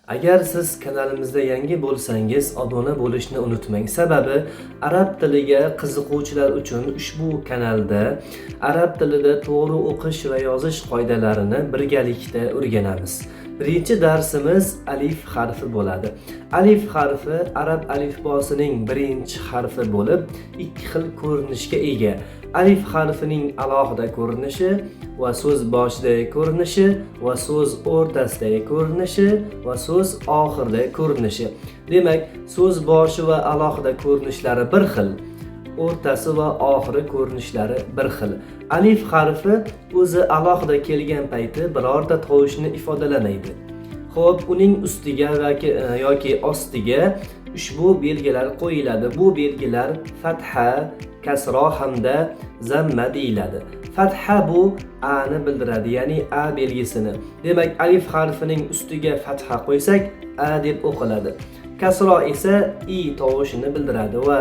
Agar siz kanalimizda yangi bo'lsangiz, obuna bo'lishni unutmang. Sababi arab tiliga qiziquvchilar uchun ushbu kanalda arab tilida to'g'ri o'qish va yozish qoidalarini birgalikda o'rganamiz. Birinchi darsimiz alif harfi bo'ladi. Alif harfi arab alifbosining birinchi harfi bo'lib, ikki xil ko'rinishga ega. Alif harfining alohida ko'rinishi va so'z boshidagi ko'rinishi va so'z o'rtasidagi ko'rinishi va so'z oxiridagi ko'rinishi. Demak, so'z boshi va alohida ko'rinishlari bir xil, o'rtasi va oxiri ko'rinishlari bir xil. Alif harfi o'zi alohida kelgan payti birorta tovushni ifodalamaydi. Xo'p, uning ustiga yoki ostiga ushbu belgilar qo'yiladi. Bu belgilar fatha, kasro hamda zamma deyiladi. Fatha bu a ni bildiradi, ya'ni a belgisini. Demak, alif harfining ustiga fatha qo'ysak, a deb o'qiladi. Kasro esa i tovushini bildiradi va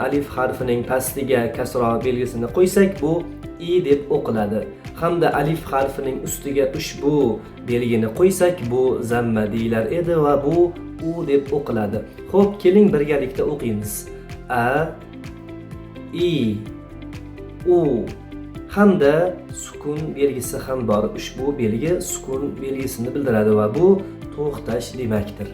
alif harfining pastiga kasro belgisini qo'ysak, bu i deb o'qiladi. Hamda alif harfining ustiga ushbu belgini qo'ysak, bu zamma deyilar edi va bu u deb o'qiladi. Xo'p, keling, birgalikda o'qiymiz. A, i, u hamda sukun belgisi ham bor. Ushbu belgi sukun belgisini bildiradi va bu to'xtash demakdir.